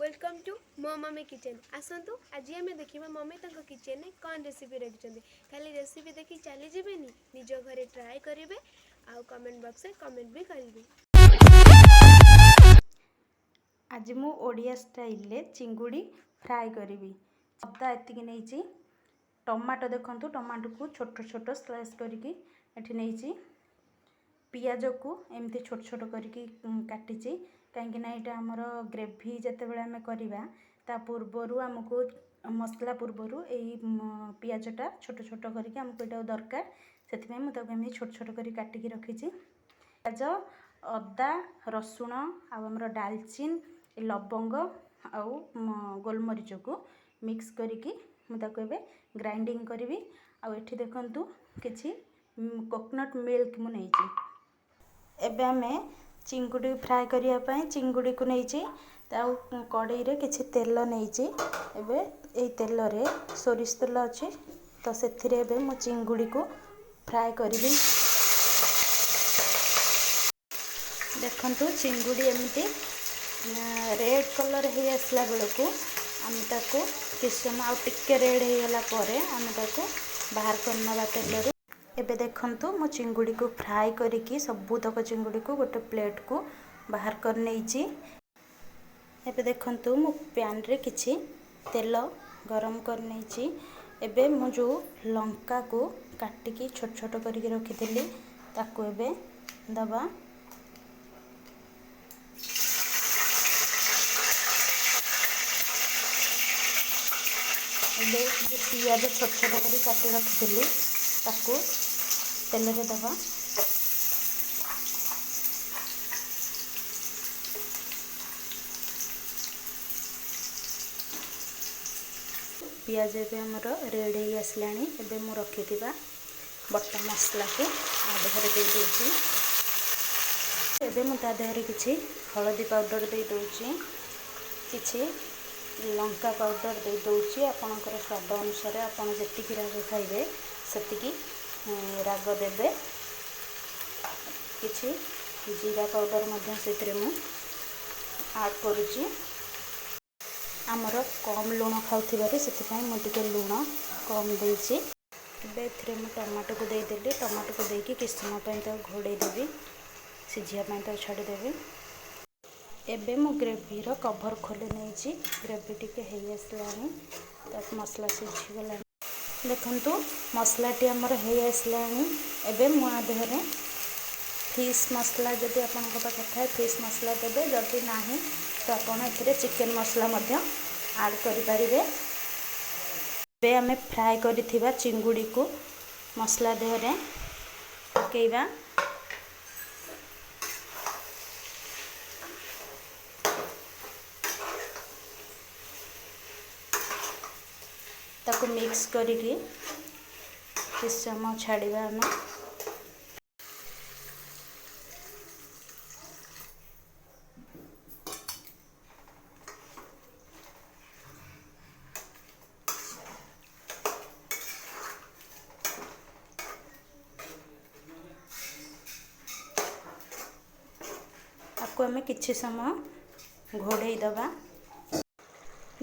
Welcome to ମୋ mummy kitchen. ଆସନ୍ତୁ, ଆଜି ଆମେ ଦେଖିବା ମମି ତାଙ୍କ କିଚେନ୍ରେ କ'ଣ ରେସିପି ରଖିଛନ୍ତି। ଖାଲି ରେସିପି ଦେଖି ଚାଲିଯିବେନି, ନିଜ ଘରେ ଟ୍ରାଏ କରିବେ ଆଉ କମେଣ୍ଟ ବକ୍ସରେ କମେଣ୍ଟ ବି କରିବେ। ଆଜି ମୁଁ ଓଡ଼ିଆ ଷ୍ଟାଇଲରେ ଚିଙ୍ଗୁଡ଼ି ଫ୍ରାଏ କରିବି। ଅଦା ଏତିକି ନେଇଛି। ଟମାଟୋ ଦେଖନ୍ତୁ, ଟମାଟୋକୁ ଛୋଟ ଛୋଟ ସ୍ଲାଇସ୍ କରିକି ଏଠି ନେଇଛି। ପିଆଜକୁ ଏମିତି ଛୋଟ ଛୋଟ କରିକି କାଟିଛି, କାହିଁକିନା ଏଇଟା ଆମର ଗ୍ରେଭି ଯେତେବେଳେ ଆମେ କରିବା, ତା ପୂର୍ବରୁ ଆମକୁ ମସଲା ପୂର୍ବରୁ ଏଇ ପିଆଜଟା ଛୋଟ ଛୋଟ କରିକି ଆମକୁ ଏଇଟା ଦରକାର। ସେଥିପାଇଁ ମୁଁ ତାକୁ ଏମିତି ଛୋଟ ଛୋଟ କରି କାଟିକି ରଖିଛି। ପିଆଜ, ଅଦା, ରସୁଣ ଆଉ ଆମର ଡାଲଚିନି, ଲବଙ୍ଗ ଆଉ ଗୋଲମରିଚକୁ ମିକ୍ସ କରିକି ମୁଁ ତାକୁ ଏବେ ଗ୍ରାଇଣ୍ଡିଙ୍ଗ କରିବି। ଆଉ ଏଠି ଦେଖନ୍ତୁ, କିଛି କୋକୋନଟ୍ ମିଲ୍କ ମୁଁ ନେଇଛି। ଏବେ ଆମେ ଚିଙ୍ଗୁଡ଼ି ଫ୍ରାଏ କରିବା ପାଇଁ ଚିଙ୍ଗୁଡ଼ିକୁ ନେଇଛି ଆଉ କଡ଼େଇରେ କିଛି ତେଲ ନେଇଛି। ଏବେ ଏଇ ତେଲରେ, ସୋରିଷ ତେଲ ଅଛି ତ, ସେଥିରେ ଏବେ ମୁଁ ଚିଙ୍ଗୁଡ଼ିକୁ ଫ୍ରାଏ କରିବି। ଦେଖନ୍ତୁ, ଚିଙ୍ଗୁଡ଼ି ଏମିତି ରେଡ଼୍ କଲର୍ ହେଇ ଆସିଲା ବେଳକୁ ଆମେ ତାକୁ କିଛି ସମୟ ଆଉ ଟିକେ ରେଡ଼୍ ହେଇଗଲା ପରେ ଆମେ ତାକୁ ବାହାର କରିନେବା ତେଲରୁ। ଏବେ ଦେଖନ୍ତୁ, ମୁଁ ଚିଙ୍ଗୁଡ଼ିକୁ ଫ୍ରାଏ କରିକି ସବୁତକ ଚିଙ୍ଗୁଡ଼ିକୁ ଗୋଟେ ପ୍ଲେଟ୍କୁ ବାହାର କରିନେଇଛି। ଏବେ ଦେଖନ୍ତୁ, ମୁଁ ପ୍ୟାନ୍ରେ କିଛି ତେଲ ଗରମ କରିନେଇଛି। ଏବେ ମୁଁ ଯେଉଁ ଲଙ୍କାକୁ କାଟିକି ଛୋଟ ଛୋଟ କରିକି ରଖିଥିଲି, ତାକୁ ଏବେ ଦେବା। ଏବେ ଯେଉଁ ପିଆଜ ଛୋଟ ଛୋଟ କରି କାଟି ରଖିଥିଲି, ତାକୁ ତେଲରେ ଦେବା। ପିଆଜ ଏବେ ଆମର ରେଡ଼ି ହେଇ ଆସିଲାଣି। ଏବେ ମୁଁ ରଖିଥିବା ବଟା ମସଲାକୁ ଆ ଦେହରେ ଦେଇଦେଉଛି। ଏବେ ମୁଁ ତା ଦେହରେ କିଛି ହଳଦୀ ପାଉଡ଼ର ଦେଇଦେଉଛି, କିଛି ଲଙ୍କା ପାଉଡ଼ର ଦେଇଦେଉଛି। ଆପଣଙ୍କର ସ୍ୱାଦ ଅନୁସାରେ ଆପଣ ଯେତିକି ରାଗ ଖାଇବେ, ସେତିକି ରାଗ ଦେବେ। କିଛି ଜିରା ପାଉଡ଼ର ମଧ୍ୟ ସେଥିରେ ମୁଁ ଆଡ଼୍ କରୁଛି। ଆମର କମ୍ ଲୁଣ ଖାଉଥିବାରୁ ସେଥିପାଇଁ ମୁଁ ଟିକେ ଲୁଣ କମ୍ ଦେଇଛି। ଏବେ ଏଥିରେ ମୁଁ ଟମାଟୋକୁ ଦେଇଦେଲି। ଟମାଟୋକୁ ଦେଇକି କିଛି ସମୟ ପାଇଁ ତାକୁ ଘୋଡ଼େଇ ଦେବି, ସିଝିବା ପାଇଁ ତାକୁ ଛାଡ଼ିଦେବି। ଏବେ ମୁଁ ଗ୍ରେଭିର କଭର୍ ଖୋଲି ନେଇଛି। ଗ୍ରେଭି ଟିକେ ହେଇ ଆସିଲାଣି, ତା ମସଲା ସିଝିଗଲାଣି। ଦେଖନ୍ତୁ, ମସଲାଟି ଆମର ହେଇ ଆସିଲାଣି। ଏବେ ମୁଁ ଆ ଦେହରେ ଫିସ୍ ମସଲା, ଯଦି ଆପଣଙ୍କ ପାଖରେ ଥାଏ ଫିସ୍ ମସଲା ଦେବେ, ଯଦି ନାହିଁ ତ ଆପଣ ଏଥିରେ ଚିକେନ୍ ମସଲା ମଧ୍ୟ ଆଡ଼୍ କରିପାରିବେ। ଏବେ ଆମେ ଫ୍ରାଏ କରିଥିବା ଚିଙ୍ଗୁଡ଼ିକୁ ମସଲା ଦେହରେ ପକାଇବା। ତାକୁ ମିକ୍ସ କରିକି କିଛି ସମୟ ଛାଡ଼ିବା ଆମେ। ତାକୁ ଆମେ କିଛି ସମୟ ଘୋଡ଼େଇ ଦେବା।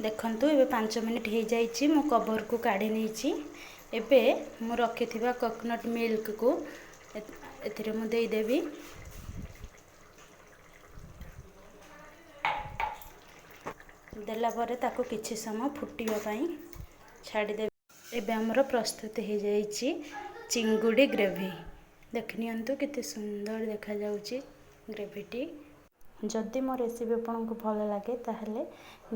ଦେଖନ୍ତୁ, ଏବେ 5 ମିନିଟ୍ ହେଇଯାଇଛି, ମୁଁ କଭରକୁ କାଢ଼ି ନେଇଛି। ଏବେ ମୁଁ ରଖିଥିବା କୋକୋନଟ୍ ମିଲ୍କକୁ ଏଥିରେ ମୁଁ ଦେଇଦେବି। ଦେଲା ପରେ ତାକୁ କିଛି ସମୟ ଫୁଟିବା ପାଇଁ ଛାଡ଼ିଦେବି। ଏବେ ଆମର ପ୍ରସ୍ତୁତ ହେଇଯାଇଛି ଚିଙ୍ଗୁଡ଼ି ଗ୍ରେଭି। ଦେଖିନିଅନ୍ତୁ, କେତେ ସୁନ୍ଦର ଦେଖାଯାଉଛି ଗ୍ରେଭିଟି। ଯଦି ମୋ ରେସିପି ଆପଣଙ୍କୁ ଭଲ ଲାଗେ, ତାହେଲେ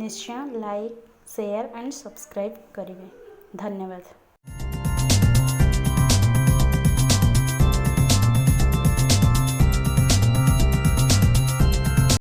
ନିଶ୍ଚୟ ଲାଇକ୍, ସେୟାର ଆଣ୍ଡ ସବସ୍କ୍ରାଇବ୍ କରିବେ। ଧନ୍ୟବାଦ।